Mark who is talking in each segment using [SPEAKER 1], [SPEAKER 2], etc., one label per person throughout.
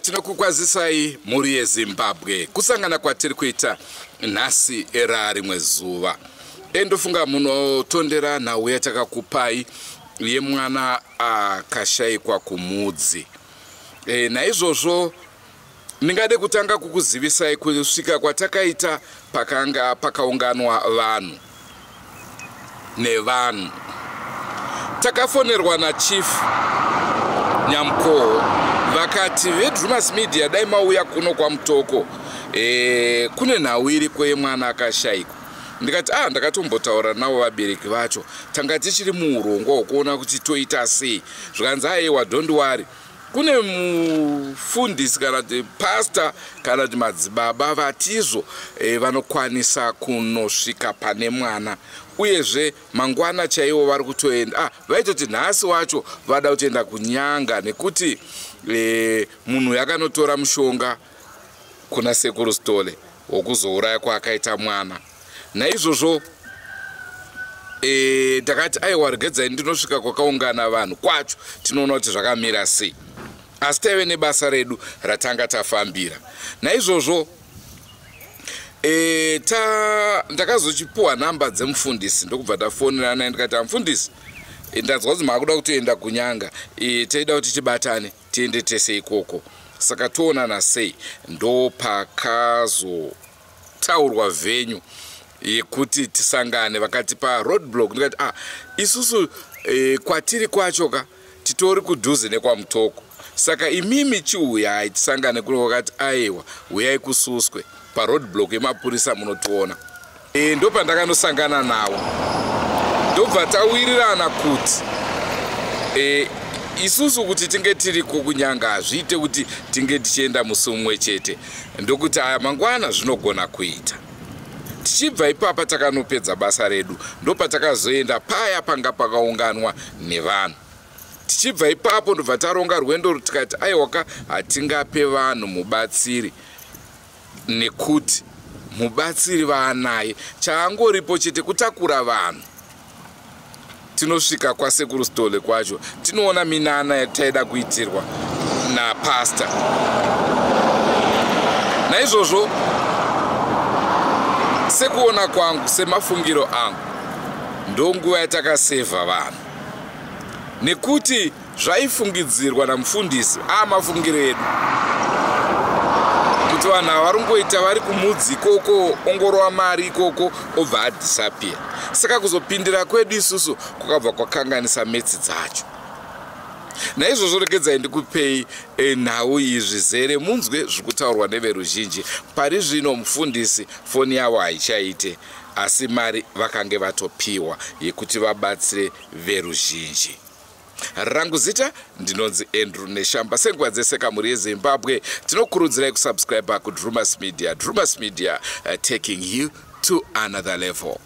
[SPEAKER 1] Tinokukwazisai mhuri yeZimbabwe, kusangana kwatiri kuita nhasi era rimwe zuva. Ndofunga munotondera nhau yatakakupai yemwana akashayikwa kuMudzi. Naizvozvo ndingade kutanga kukuzivisai kusvika kwatakaita pakanga pakaunganwa vanhu nevanhu. Takafonerwa naChief Nyamukoho, vakati veDrumas Media, dai mauya kuno kwaMutoko, kune nhau iriko yemwana akashayikwa. Ndikati a ndakatombotaura navo vabereki vacho, tanga tichiri muurongwa hwekuona kuti toita sei. Zvikanzi aiwa, don't worry, kune mufundisi kana kuti pastor kana kuti madzibaba vatizvo vanokwanisa kunosvika pane mwana, uyezve mangwana chaiwo vari kutoenda. Vaitoti nhasi wacho vada kutoenda kunyanga nekuti munhu yakanotora mushonga kuna Sekuru Stole wokuzouraya kwaakaita mwana. Naizvozvo ndakati aiwa, regedzai ndinosvika kwakaungana vanhu kwacho, tinoona kuti zvakamira sei. Asi taive nebasa redu ratanga tafambira. Naizvozvo ndakazochipuwa nhamba dzemufundisi, ndokubva ndafonera naye, ndikati, "Amufundisi, ndanzwa kuti maakuda kutoenda kunyanga, taida kuti tibatane tiende tese ikoko, saka toonana sei?" Ndopakazotaurwa venue yekuti tisangane, vakati paroadblock. Ndikati, "Ah, isusu kwatiri kwacho ka titori kudhuze nekwaMutoko, saka imimi chiuyai tisangane kuno." Vakati, "Aiwa, uyai kuSuswe paroadblock yemapurisa, munotiona." Ndopandakanosangana navo, ndobva tawirirana kuti isusu kuti tinge tiriko kunyanga hazviite kuti tinge tichienda musi mumwe chete, ndokuti aya mangwana zvinogona kuita. Tichibva ipapa takanopedza basa redu, ndopatakazoenda paya panga pakaunganwa nevanhu. Tichibva ipapo ndobva taronga rwendo, tikati aiwaka, hatingape vanhu mubatsiri nekuti mubatsiri vaanaye, chaangoripo chete kutakura vanhu. Tinosvika kwaSekuru Stole kwacho, tinoona minana yataida kuitirwa napastor. Naizvozvo sekuona kwangu, semafungiro angu, ndonguva yatakasevha vanhu, nekuti zvaifungidzirwa namufundisi, amafungiro edu, kuti vanhu ava vari kungoita vari kuMudzi ikoko, ongorova mari ikoko, obva adisappear. Saka kuzopindira kwedu isusu kwakabva kwakanganisa maths dzacho. Naizvozvo regedzai ndikupei nhau izvi zere, munzwe zviri kutaurwa neveruzhinji. Pari zvino mufundisi foni yavo haichaite, asi mari vakange vatopiwa yekuti vabatsire veruzhinji. Rangu zita ndinonzi Andrew Neshamba. Senguva dzese kamuri yeZimbabwe, tinokurudzirai kusubscribe kuDrumas Media. Drumas Media, taking you to another level.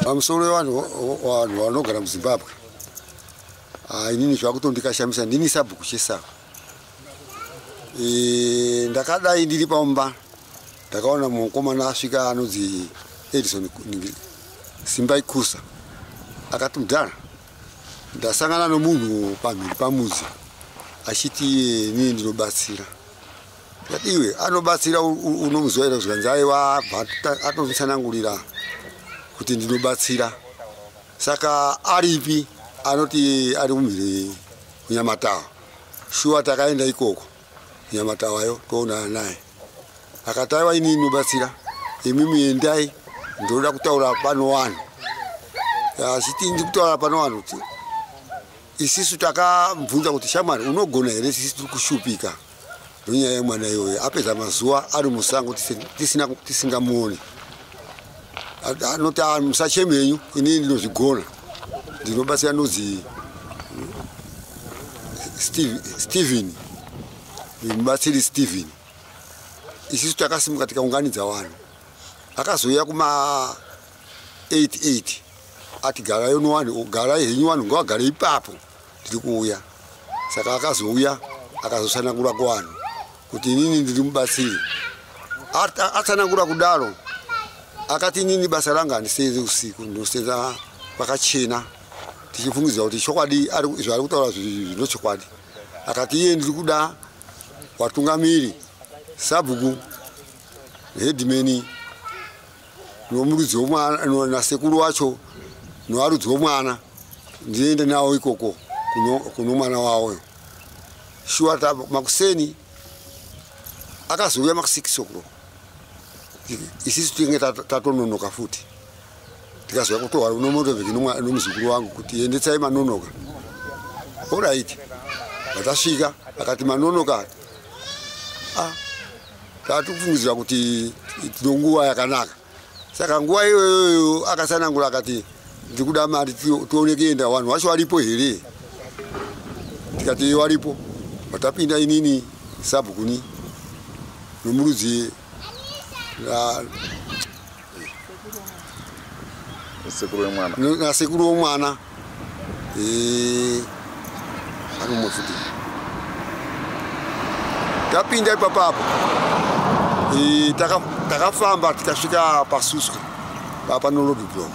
[SPEAKER 2] Pamusoro wevanhu, vanhu vanogara muZimbabwe, inini zvakutondikashamisa. Ndini sabhuku Chesako. Ndakadai ndiri pamba, ndakaona mukomana asvika anonzi Edison Simbai Kusa. Akati, "Mudhara, ndasangana nomunhu pamhiri pamuzi achiti inini ndinobatsira." Ndikati, "Iwe, anobatsira unomuziva here?" Zvikanzi, "Aiwa." Atonditsanangurira kuti ndinobatsira. Saka aripi? Anoti ari kumhiri kuNyamatawa. Shuwa takaenda ikoko Nyamatawayo, toonana naye. Akati, "Aiwa, inini ndinobatsira, imimi endai, ndinoda kutaura pano vanhu." Achiti ndikutaura pano vanhu, isisu takamubvunza kuti, "Shamwari, unogona here? Sisi tiri kushupika nonyaya yemwana iyoyo, apedza mazuva ari musango tisingamuoni." Anoti, "Ah, musacheme henyu, inini ndinozvigona, ndinobatsira." Nodzi Steven, mubatsiri Steven. Isisu takasimuka tikaunganidza vanhu. Akazouya kuma 88 ati garai uno garai henyu vanhu ngavagare ipapo, ndiri kuuya. Saka akazouya akazotsanangura kuvanhu kuti inini ndiri mubatsiri. Atsanangura kudaro akati inini basa rangu handisenzi usiku, ndinosenza kwakachena, tichifungidzira kuti chokwadi zvaari kutaura zvino chokwadi. Akati iye ndiri kuda watungamiri, sabhuku, headman nomurudzi womwana nasekuru wacho novarudzi womwana, ndiende nawo ikoko kuno mwana wavo. Shuwa makuseni akazouya ma6 o'clock, isisu tinge tatononoka futi, tikazouya kutohwa nomotovheki nomuzukuru wangu kuti endetsai manonoka. Alright, vatasvika akati manonoka. Tatufungidzira kuti tino nguva yakanaka. Saka nguva iyoyo akatsanangura akati ndikuda mari tione kuenda, vanhu vacho varipo here? Tikati varipo. Vatapinda inini sabhukuni nomurudzi nasekuru womwana anomwe futi. Tapinda ipapapo takafamba tikasvika paSuswa pano road block.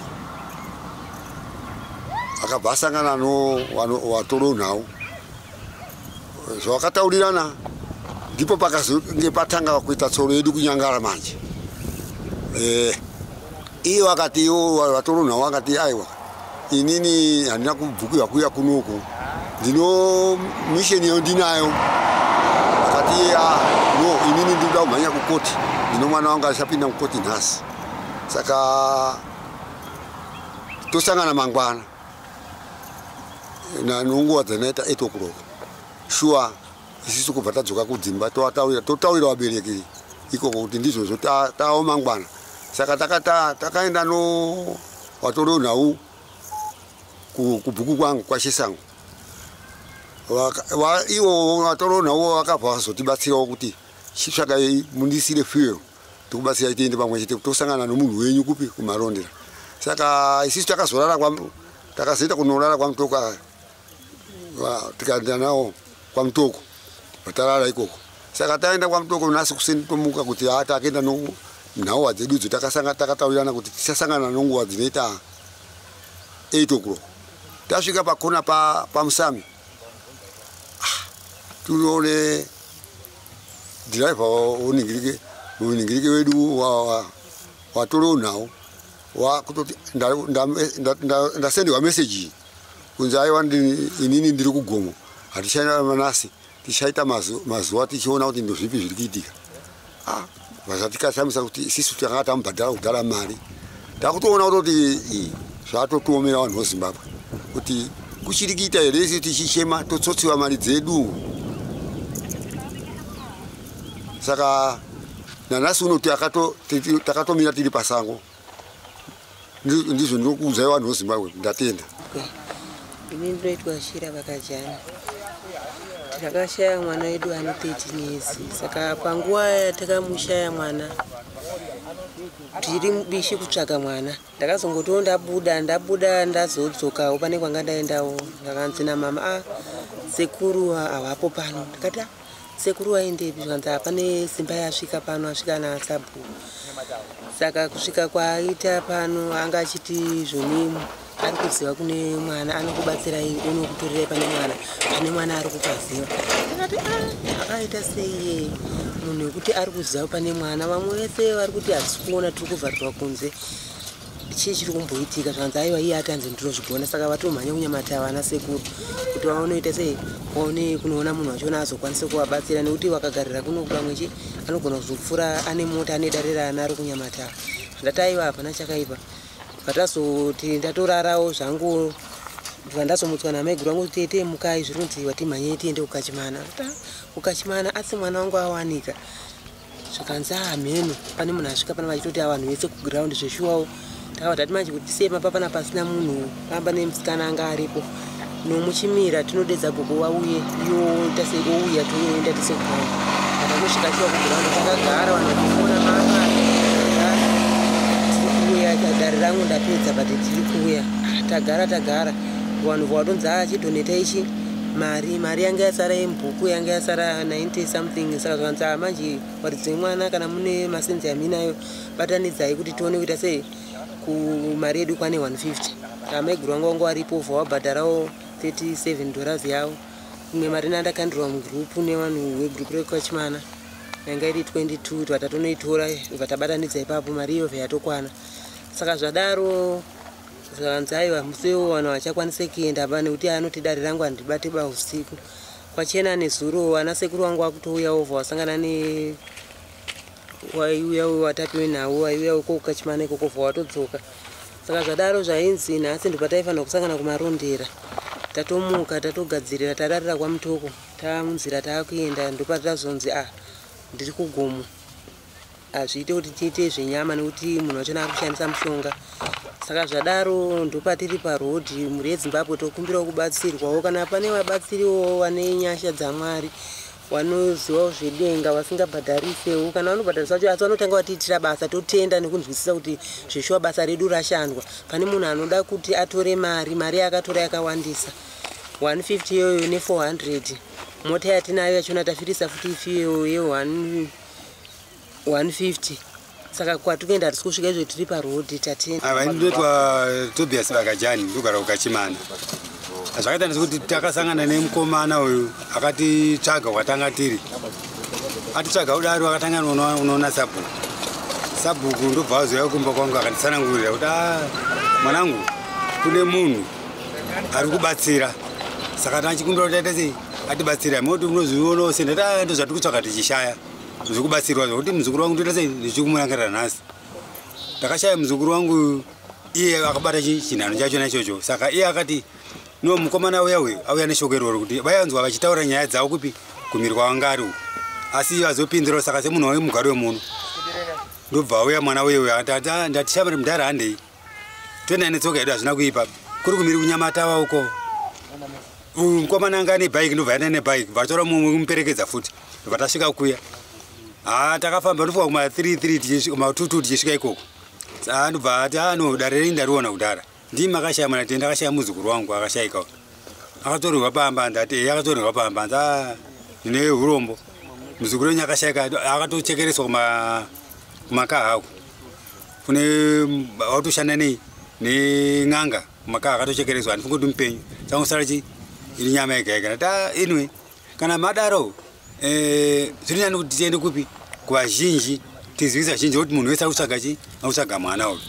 [SPEAKER 2] Akabva asangana novatoro nhau zvavakataurirana, ndipo pakazonge patanga kuita tsoro yedu kunyangara manje. Iye akati vatoro nhau akati aiwa, inini handina kubvukirwa kuuya kunoku, ndino misheni yayo ndinayo. Akati no, inini ndinoda kumhanya kukoti, ndino mwana wangu achapinda mukoti nhasi, saka tosangana mangwana nonguva dzanaita 8 o'clock. Shuwa isisu kubva tadzoka kudzimba totaurira vabereki ikoko kuti ndizvozvo tawo mangwana. Saka takaenda no vatori nhau kubhuku kwangu kwaChisango. Ivo vatori nhau vakabva vazotibatsirawo kuti chitsvakai mundisire fuel tikubatsirai tiende pamwe chete tosangana nomunhu wenyu kupi kuMarondera. Saka isisu takazorara takazoita kunorara kwaMutoko, tikaenda nawo kwaMutoko vatarara ikoko. Saka taenda kwaMutoko nhasi kuseni tomuka kuti takaenda nhaua dzedu idzo takataurirana kuti tichasangana nonguva dzinoita 8 o'clock. Tasvika pakona paMusami, tinoone dhiraivha uningirike wedu watoro nhau kutoti ndasenderwa meseji kunzi aiwa inini ndiri kugomo, hatichaenda manasi, tichaita mazuva tichiona kuti ndozvipi zviri kuitika. Vazatikashamisa kuti isisu takanga tamubhadhara kudhara mari, takutoona kutoti zvatotiomera vanhu veZimbabwe kuti kuchiri kuita here isu tichichema totsotsiwa mari dzedu. Saka nanhasi uno takatomira tiri pasango. Ndizvo ndinokuudzai vanhu veZimbabwe, ndatenda.
[SPEAKER 3] Ini ndinoitwa Shira Vakajana. Takashaya mwana wedu ane 13 years. Saka panguva yatakamushaya mwana tiri mubishi kutsvaga mwana, ndakazongotiwo ndabuda ndazodzokawo pane kwanga ndaendawo. Ndakanzi namama sekuru havapo pano. Ndakati sekuru waendepi? Zvikanzi pane simba yasvika pano, asvika nasabhuku. Saka kusvika kwaaita pano anga achiti zvoni ari kuziva kune mwana anokubatsirai, unokutorerai pane mwana, pane mwana ari kupaziva. Ndakati akaita sei munhu wekuti ari kuziva pane mwana? Vamwe vese vari kuti hatisi kuona, tiri kuvharirwa kunze, chii chiri kumboitika? Zvanzi aiwa iye atanzi ndinozvigona. Saka vatomhanya kunyamata vana sekuru kuti vaonoita sei, vaone kunoona munhu wachona azokwanisa kuvabatsira, nekuti vakagarira kuno pamwe chi anogona kuzopfuura ane mota ane dare raanaro kunyamata. Ndati aiwa hapana chakaipa. Vatazoti ndatorarawo zvangu, vandazomutswa namaiguru vangu kuti tete mukai, zviri kunzi watimhanyei tiende kuKachimana. Kukachimana asi mwana wangu awanika. Zvikanzi hameno pane munhu asvika pana vachitoti vanhu vese kuground zveshuwawo. Takabva tati manje kuti sei papa pana pasina munhu, pamba nemusikana anga aripo nomuchimira tinodedza gogo vauye iyo tase ouya toenda tese kuground. Takanosvika shuwa kuground, takagara vanhu vachifona mama. Dare rangu ndapedza, but tiri kuuya. Tagara tagara, vanhu vatonzi achidhoneta ichi mari yanga yasara yemubhuku, yanga yasara 90 something. Saka zvakanzi, manje varidzi vemwana, kana mune masenzi aminayo, batanidzai kuti tione kuita sei kumari yedu kwane 150. Saka maiguru vangu vanga varipo, vobva vabhadharawo $37 yavo. Imwe mari nandakandirwa mugurupu nevanhu vegurupu rekwaChimana yanga iri 22, tobva tatonoitora, bva tabatanidza ipapo, mari iyo bva yatokwana. Saka zvadaro zvakanzi aiwa, musi iwo vanhu havachakwanise kuenda pa, nekuti anoti dare rangu handibate ba usiku. Kwachena nezuro, ana sekuru vangu vakutouyawo, bva wasangana ne waiuya watapiwe nhau, waiuya kokachimana ikoko, bva watodzoka. Saka zvadaro zvainzi nhasi ndopataifanira kusangana kuMarondera. Tatomuka, tatogadzirira, tararira kwaMutoko, tamunzira taakuenda, ndopatazonzi a ndiri kugomo, hazviite kuti tiite zvenyama nekuti munhu wachona ari kushandisa mushonga. Saka zvadaro ndopatiri parodhi. Mhuri yeZimbabwe, tokumbirawo kubatsirwawo, kana pane vabatsiriwo vane nyasha dzaMwari, vanozivawo zvedenga, vasingabhadharisewo, kana vanobhadharisa vacho, asi vanotanga vatiitira basa, totenda nekunzwisisa kuti zveshuwa basa redu rashandwa. Pane munhu anoda kuti atore mari, mari yaakatora yakawandisa, 150 iyoyo ne400. Mota yatinayo yachona tafirisa futi ifiyo ye150. Saka kwatikuenda hatisi kusvika izvo, tiri parodhi. Tatenda.
[SPEAKER 4] Ava ndinoitwa Tobias Bakajani, ndogara kuKachimana. Zvakaita ndezvekuti takasangana nemukomana uyu, akatitsvaga kwatanga tiri. Atitsvaga kudaro, akatanga unoona sabhuku. Sabhuku ndobva azouya kumba kwangu, akanditsanangurira kuti, a mwanangu, kune munhu ari kubatsira, saka tachikumbira kuti aite sei, atibatsira moti unozvionawo se. Ndati, a ndozvatiri kutsvaga tichishaya zvekubatsirwa, zvokuti muzukuru wangu ndoita sei, ndichikumurangarira nhasi. Ndakashaya muzukuru wangu, iye akabata chinhano chachona ichocho. Saka iye akati, no, mukomana uya uyu auya neshoko iroro, kuti vayanzwa vachitaura nyaya dzavo kupi, kumiri kwavanga ari uku, asi vazopindura. Saka semunhu wemugari wemuno, ndobva auya mwana uye uyu, akati, ndati shamari mudhara, handei toenda netsoka yedu, hazvina kuipa, kuri kumiri kuNyamatava uko. Uyu mukomana anga ane bhaiki, ndobva aenda nebhaiki, vatora mumwe kumuperekedza futi, ndobva tasvika kuya. Ha, takafamba ndofunga kuma 3 3, kuma 2 2 tichisvika ikoko. Ndobva ati, a no, dare renyu ndariona kudhara, ndii makashaya mwana. Tenda akashaya muzukuru wangu, akashayika, akatorerwa pamba. Ndati, eya, akatorerwa pamba. Nza ndine urombo, muzukuru wenyu akashayika, akatochekereswa kumakaha uko, kune watoshanda nei nen'anga kumakaha, akatochekereswa. Handifungi kuti mupenyu, changosara chi iri nyama yega yega. Ndati, anyway, kana madaro, zviri nani kuti tiende kupi, kuvazhinji, tizivise vazhinji kuti munhu wese akutsvaga chi, akutsvaga mwana uyu.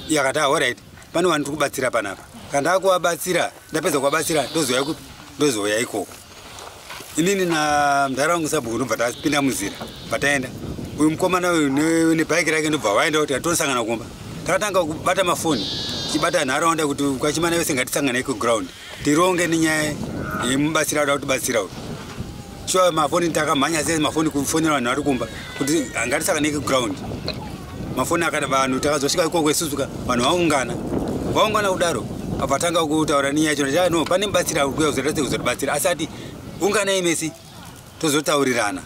[SPEAKER 4] Iye akati, alright, pane vanhu tiri kubatsira panapa, kana ndakuvabatsira, ndapedza kuvabatsira, ndozouya kupi, ndozouya ikoko. Inini namudhara wangu sabhuku ndobva tapinda munzira, bva taenda. Uyu mukomana uyu nebhaiki rake, ndobva waenda kuti atonosangana kumba. Takatanga kubata mafoni, tichibata nharaunda kuti kwaChimana vese ngatisanganei kuground, tironge nenyaya yemubatsira ada kutibatsira uyu. Shuwa mafoni takamhanya sei, mafoni kufonera vanhu vari kumba kuti ngatisanganei kuground. Mafoni akati vanhu takazosvika ikoko isusu ka, vanhu vaungana, vaungana kudaro, abva tanga kutaura nenyaya yacho. No, pane mubatsira ari kuuya kuzoita sei, kuzotibatsira, asi ati unganai mesi tozotaurirana,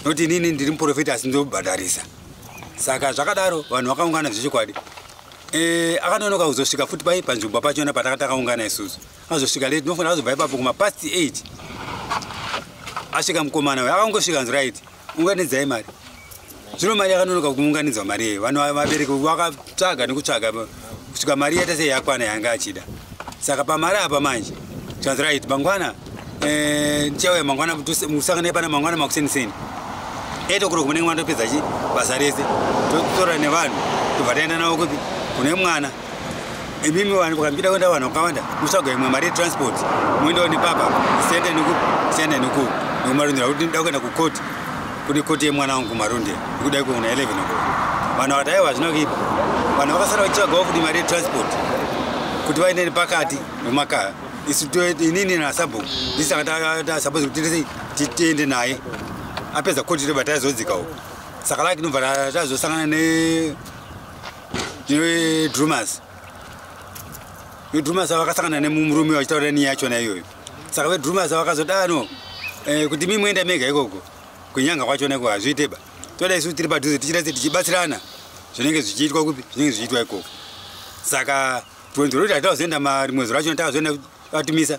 [SPEAKER 4] nokuti inini ndiri muprofita, asi ndobhadharisa. Saka zvakadaro vanhu vakaungana zvechokwadi. Akanonoka kuzosvika futi pai panzvimbo pachona pataka takaungana isusu. Azosvika late, nofanira kuzobva ipapo kuma past 8 asvika mukomana uyu. Akangosvika nzi, right, unganidzai mari. Zvino mari yakanonoka kuunganidzwa mari iyeyo. Vanhu vabereki vakatsvaga nekutsvaga kusvika mari yaita sei, yakwana yanga achida. Saka pamari apa manje zvanzi, right, mangwana ndichauya mangwana, musangane pana mangwana makuseniseni 8 o'clock, munenge mandopedza chi basa rese, totora nevanhu, tobva taenda navo kupi, kune mwana. Imimi vanhu vakambida kuenda vanhu vakawanda, mutsvaga imwe mari yetransport, muendawo nepapa, sienda nekupi, sienda nekupi, nekuMarondera, kuti ndida kuenda kukoti, kune koti yemwana wangu kuMarondera, ndikuda kuna 11 o'clock. Vanhu vakati, aiwa, hazvina kuipa. Vanhu vakasara vachitsvagawo futi mari yetransport kuti vaende nepakati nemumakaya. Isu inini nasabhuku ndisaka tasapose kuti tese tiende naye, apedza koti tobva tazodzika uko. Saka laki tinobva tazosangana neDrumas. VeDrumas vakasangana nemurume vachitaura nenyaya yachona iyoyo. Saka veDrumas vakazodano kuti mi muenda mega ikoko kunyanga kwachona iko hazviiteba, toda isu tiri padhuze, tichita se tichibatsirana. Zvinenge zvichiitwa kupi? Zvinenge zvichiitwa ikoko. Saka rwendo rwedu hatitazoenda, rimwe zuva racho takazoenda atimisa,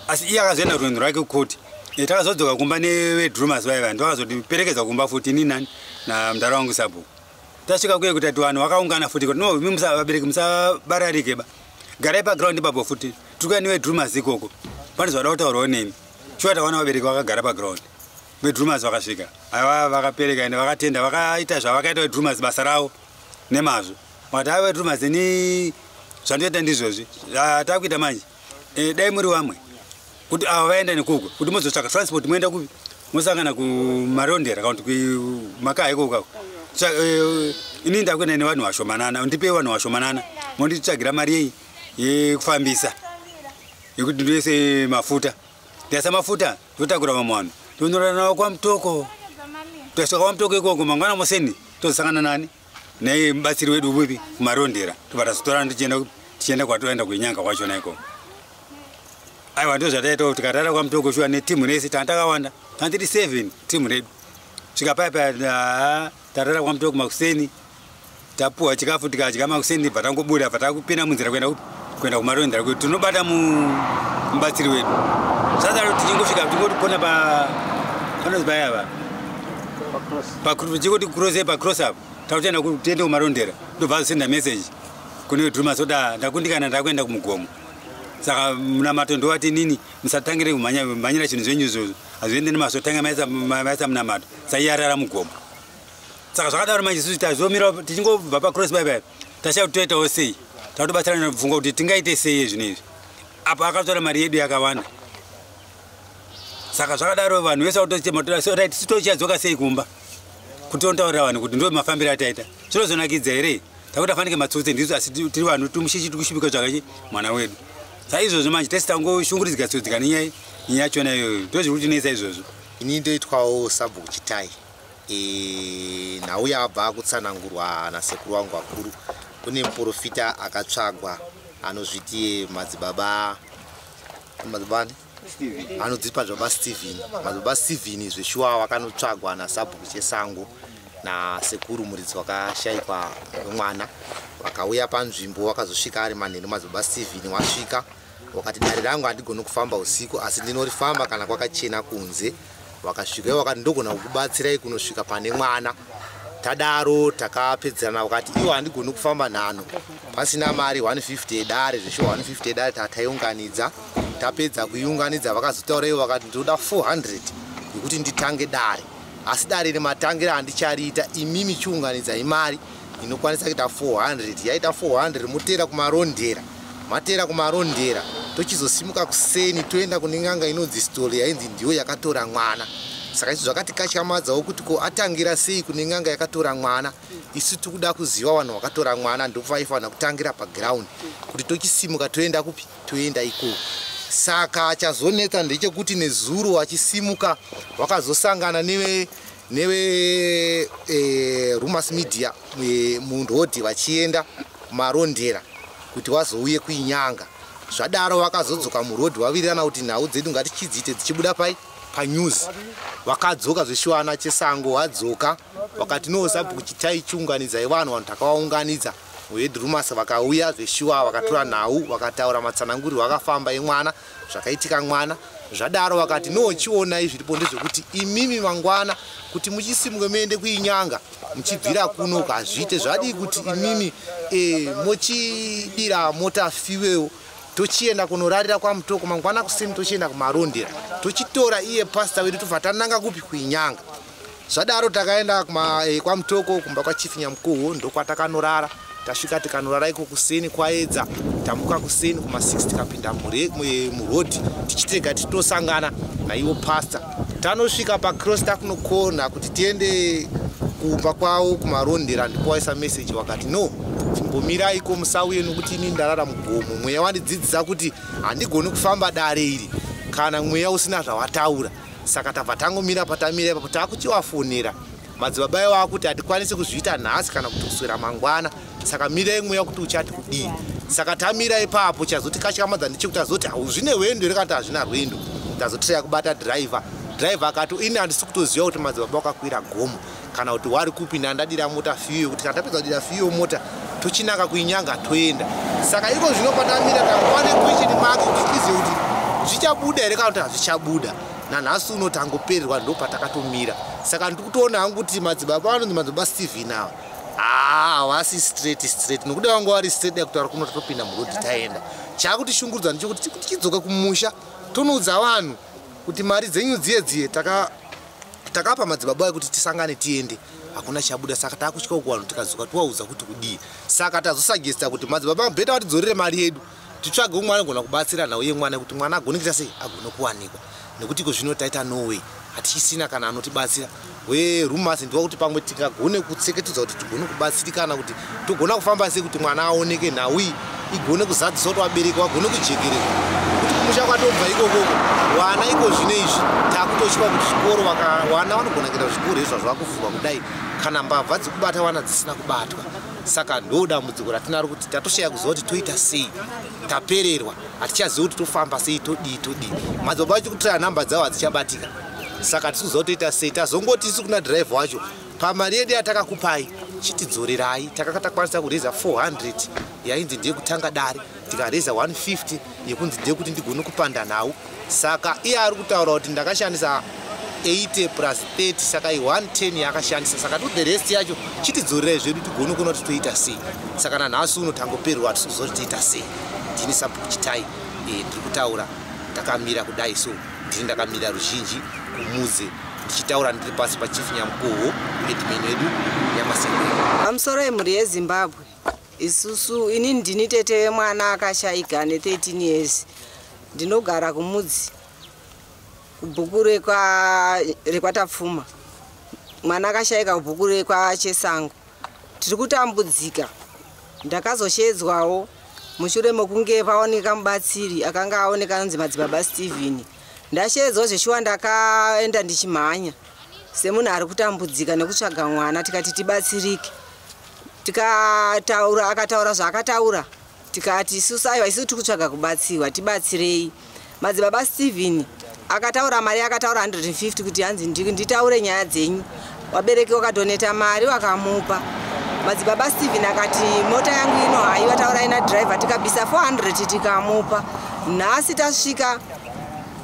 [SPEAKER 4] asi iye akazoenda rwendo rwake kukoti. Takazodzoka kumba nevedrumas vaiva ndovakazotiperekedza kumba futi, ini nani namudhara wangu sabhuku. Tasvika kuye kuti vanhu vakaungana futi kuti no, imi vabereki musabararike ba, garai paground ipapo futi, tiri kuya nevedrumas ikoko, pane zvavada kutaurawo nemi. Shuwa taona vabereki vakagara paground, vedrumas vakasvika, aiwa vakapereka ende vakatenda, vakaita zvavakaita vedrumas basa ravo nemazvo. Vakati aiwa vedrumas, ini zvandoita ndizvozvi takuita manje. Dai muri vamwe kuti ava vaenda nekuko kuti mozotsvaka transport moenda kupi, mosangana kumarondera kana kuti kumakaa ikoko kako. Ini ndakuenda nevanhu vashomanana, ndipei vanhu vashomanana, monditsvagira mari yei yekufambisa, yekuti ndoise mafuta. Ndaisa mafuta, ndotakura vamwe vanhu, tonorara navo kwaMutoko. Tasvika kwaMutoko ikoko mangwana museni, tozosangana nani nemubatsiri wedu upi kumarondera, tobva tazotorana tichienda kwatoenda kuinyanga kwachona ikoko. Aiwa, ndo zvataitawo, tikarara kwaMutoko shuwa netimu rese. Tanga takawanda, tanga tiri 7 timu redu. Svika paya paya tarara kwaMutoko makuseni, tapuwa chikafu tikadya makuseni, bva tangobuda, bva takupinda munzira kuenda kupi, kuenda kumarondera kuti tinobata mubatsiri wedu. Zvadaro tichingosvika, tingoti pa panozi payava tichingoti cross, pacross apo takutoenda tiende kumarondera, ndobva azosenda message kune drumas kuti ndakundikana, ndakuenda kumugomo. Saka munamato ndowati nini, musatangire kumhanyira chinhu zvenyu izvozvo, hazviende nemazvo, tanga maisa munamato saiyarara mugomo. Saka zvakadaro manje isusu tazomira tichingobva pacross paipai, tashaya kuti toitawo sei. Takutobatsirana pfungwa kuti tingaite sei zvinhu izvi apo akatora mari yedu yakawanda. Saka zvakadaro vanhu vese vakutochema, tochadzoka sei kumba kuti tonotaurira vanhu kuti ndo mafambiro ataita? Zvinozonakidza here takuti afanike matsotsi ndisu, asi tiri vanhu tumushishi tikushupika zvakachi mwana wedu. Saizvozvo manje tese tangoshungurudzika tsodzika nenyaya yachona iyoyo, ndo zviri kutinetsa izvozvo.
[SPEAKER 5] Ini ndoitwawo sabhuku Chitai. Nhau yabva kutsanangurwa nasekuru wangu vakuru, kune muprofita akatsvagwa anozviti madzibaba, madzibaba anodzipa madzibaba Steven. Madzibaba Steven zveshuwa vakanotsvagwa nasabhuku Chesango nasekuru muridzi wakashayikwa wemwana. Vakauya panzvimbo, vakazosvika ari manheru. Madzibaba Steven wasvika wakati, "Dare rangu handigoni kufamba usiku, asi ndinorifamba kana kwakachena kunze." Vakasvika vakati, "Ndogona kukubatsirai kunosvika pane mwana." Tadaro takapedzerana, vakati ivo handigoni kufamba nhano pasina mari 150 yedare. Zveshuwa 150 yedare tataiunganidza. Tapedza kuiunganidza, vakazotaura ivo vakati, "Ndinoda 400 yekuti nditange dare, asi dare rematangira handichariita. Imimi chiunganidzai mari inokwanisa kuita 400. Yaita 400, motera kumarondera. Matera kumarondera, tochizosimuka kuseni toenda kune n'anga inonzi Stole, yainzi ndiyo yakatora mwana." Saka isu zvakatikatyamadzawo kuti ko atangira sei kune n'anga yakatora mwana? Isu tikuda kuziva vanhu vakatora mwana, ndopavaifanira kutangira paground kuti tochisimuka toenda kupi, toenda ikoko. Saka chazonetsa ndechekuti nezuro vachisimuka vakazosangana neve Rumas Media murodhi vachienda kumarondera kuti vazouye kuinyanga. Zvadaro vakazodzoka murodhi, vavirirana kuti nhau dzedu ngatichidziite dzichibuda pai panews. Vakadzoka zveshuwana chesango vadzoka vakati, "No, sabhuku Chitai, chiunganidzai vanhu." Vanhu takavaunganidza vedrumas, vakauya zveshuwa, vakatora nhau, vakataura matsananguriro vakafamba emwana, zvakaitika mwana. Zvadaro vakati, "No, chionai, zviripo ndezvekuti imimi mangwana kuti muchisimuke muende kuinyanga muchibvira kuno hazviite. Zvadii kuti imimi mochidira mota fuel, tochienda kunorarira kwaMutoko, mangwana kuseni tochienda kumarondera, tochitora iye pasta wedu, tobva tananga kupi? Kuinyanga." Zvadaro takaenda kwaMutoko kumba kwachief Nyamukoho, ndokwatakanorara. Tasvika tikanorara iko, kuseni kwaedza, tamuka kuseni kuma6, tikapinda murodhi tichitega tichitosangana naivo pasta. Tanosvika pacross, takunokona kuti tiende kumba kwavo kumarondera, ndipo waisa meseji wakati, "No, chimbomiraiko, musauye, nokuti ini ndarara mugomo. Mweya wandidzidzisa kuti handigoni kufamba dare iri kana mweya usina zvawataura." Saka tabva tangomira patamira ipapo, taakuchivafonera madzibaba ivo akuti hatikwanisi kuzviita nhasi kana kuti kuswera mangwana, saka mirai mweya kuti uchati kudii. Saka tamira ipapo, chazoti katyamadza ndechekuti azoti zvine rwendo here kana kuti hazvina rwendo. Tazotiraya kubata dhiraivha. Dhiraivha akati, "Ini handisi kutoziva kuti madzibaba wakakwira gomo." Kana kuti wari kupi, ndandadira mota fuel, kuti kana tapedza kudira fuel mota tochinaka kuinyanga toenda. Saka iko zvino patamira tangova nequestion mark kuti tizive kuti zvichabuda here kana kuti hazvichabuda. Nanhasi uno tangopererwa, ndo patakatomira. Saka ndiri kutoona hangu kuti madzibaba vanonzi madzibaba Stephen ava havasi straight straight, nokuda vanga vari straight dai kutaura kuno tatopinda murodhi taenda. Chaakutishungurudza ndechekuti tichidzoka kumusha tonoudza vanhu kuti mari dzenyu dziye dziye takapa madzibaba ekuti tisangane tiende, hakuna chabuda. Saka taakutya kuvanhu tikadzoka tiwaudza kuti kudii. Saka tazosuggesta kuti madzibaba better vatidzorere mari yedu, titsvage umwe anogona kubatsira nhau yemwana, kuti mwana agone kuita sei, agone kuwanikwa, nekuti iko zvino taita no way, hatichisina kana anotibatsira. Werumas ndiwa kuti pamwe tingagone kutseketudza kuti tigone kubatsirikana, kuti togona kufamba sei kuti mwana aoneke, nhau iyi igone kuzadzisa, kuti vabereki vagone kujekererwa, kuti kumusha kwatobva ikokoko vana iko zvino izvi takutotya kuti zvikoro vana vanogona kuenda kuzvikoro izvo zvavakuvhurwa kudai, kana mbavha dzikubata vana dzisina kubatwa. Saka ndo dambudziko ratinaro, kuti tatoshaya kuziva kuti toita sei, tapererwa, hatichazivi kuti tofamba sei, todii todii. Madzibaba vacho kutiraya nhamba dzavo hadzichabatika, saka hatisi kuziva kuti toita sei. Tazongoti isu kuna dhiraivha wacho, pamari yedu yatakakupai chitidzorerai. Takanga takwanisa kureza 400 yainzi ndeyekutanga dare, tikareza 150 yekunzi ndeyekuti ndigone kupanda nhau. Saka iye ari kutaura kuti ndakashandisa 80 plus 30, saka i110 yaakashandisa. Saka to the rest yacho chitidzorerai zvedu tigone kuona kuti toita sei. Saka nanhasi uno tangopererwa, hatisi kuziva kuti toita sei. Ndini Sabhuku Chitai, ndiri kutaura ndakamira kudai, so ndini ndakamira ruzhinji kumuze ndichitaura ndiri pasi pachief Nyamukoho, headman wedu Nyamasengweni.
[SPEAKER 3] Pamusoro yemhuri yeZimbabwe, isusu ini ndini tete wemwana akashayika ne13 years. Ndinogara kumudzi kubhuku rekwaTapfuma. Mwana akashayika kubhuku rekwaChesango. Tiri kutambudzika. Ndakazoshedzwawo mushure mokunge paoneka mubatsiri akanga aoneka anonzi madzibaba Stephen. Ndashedzwa zveshuwa, ndakaenda ndichimhanya semunhu ari kutambudzika nekutsvaga mwana. Tikati tibatsirike, tikataura, akataura zvaakataura. Tikati isusu aiwa, isusu tiri kutsvaga kubatsirwa, tibatsirei. Madzibaba Stephen akataura mari, akataura 150 kuti hanzi nditaure nyaya dzenyu. Wabereki wakadoneta mari, wakamupa. Madzibaba Stephen akati mota yangu ino haiwa, taurai nadhiraivha. Tikabisa 400 tikamupa. Nhasi tasvika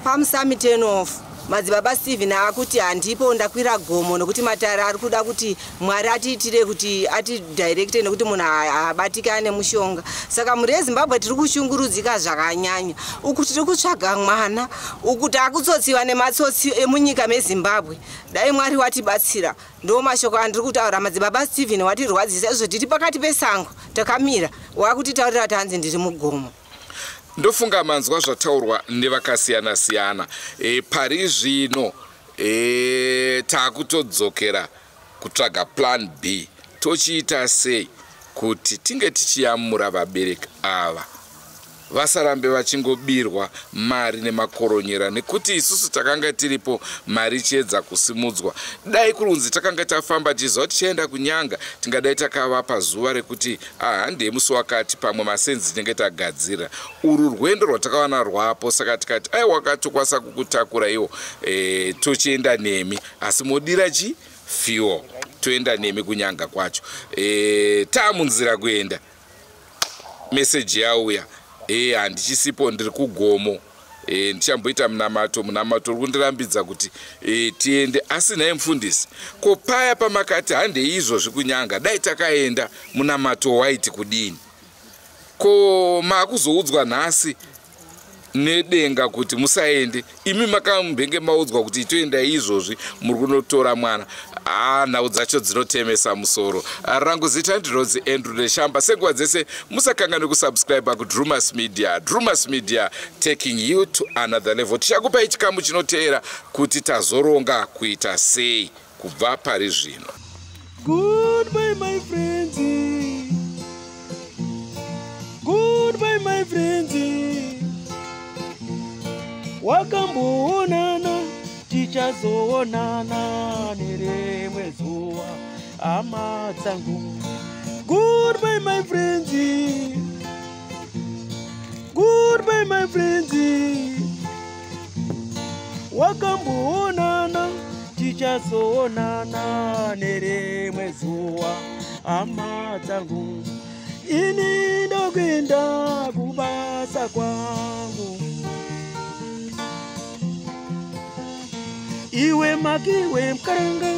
[SPEAKER 3] paMusami turn off, madzibaba Stephen akuti handipo, ndakwira gomo, nokuti matare ari kuda kuti Mwari atiitire kuti atidirecte, nekuti munhu haabatiki ane mushonga. Saka mhuri yeZimbabwe, tiri kushungurudzika zvakanyanya. Uku tiri kutsvaga mwana, uku taakutsotsiwa nematsotsi emunyika meZimbabwe. Dai Mwari watibatsira. Ndo mashoko andiri kutaura. Madzibaba Stephen watirwadzisa izvo, tiri pakati pesango takamira, wakutitaurira kuti hanzi ndiri mugomo.
[SPEAKER 1] Ndofunga manzwa zvataurwa nevakasiyana-siyana. Pari zvino taakutodzokera kutsvaga plan B, tochiita sei kuti tinge tichiyamura vabereki ava vasarambe vachingobirwa mari nemakoronyera, nekuti isusu takanga tiripo mari ichiedza kusimudzwa. Dai kurunzi takanga tafamba tichiziva kuti tichaenda kunyanga, tingadai takavapa zuva rekuti handei musi wakati, pamwe masenzi tinenge tagadzira. Urwu rwendo rwatakawana rwapo, saka tikati aiwa, katokwanisa kukutakura iwo, tochienda nemi, asi modira chi fuel, toenda nemi kunyanga kwacho. Taamunzira kuenda, meseji yauya, handichisipo, ndiri kugomo, ndichamboita munamato, munamato uri kundirambidza kuti tiende. Asi nhai mufundisi, ko paya pamakati handei izvozvi kunyanga, dai takaenda munamato waiti kudini? Ko maakuzoudzwa nhasi nedenga kuti musaende, imi makambenge maudzwa kuti itoendai izvozvi, muri kunotora mwana? Nhau dzacho dzinotemesa musoro. Rangu zita ndinonzi Andrew Neshamba. Senguva dzese, musakanganwe kusubscribe kuDrumas Media. Drumas Media, taking you to another level. Tichakupai chikamu chinoteera kuti tazoronga kuita sei kubva pari zvino.
[SPEAKER 6] Goodbye, my friends. Goodbye, my friends. Wakamboonana, tichazoonana nerimwe zuva, hama dzangu. Goodbye, my friends. Goodbye, my friends. Wakamboonana, tichazo Tichazoonana nerimwe zuva, hama dzangu. Ini ndokuenda kubasa kwangu. Iwe makiwe mukaranga.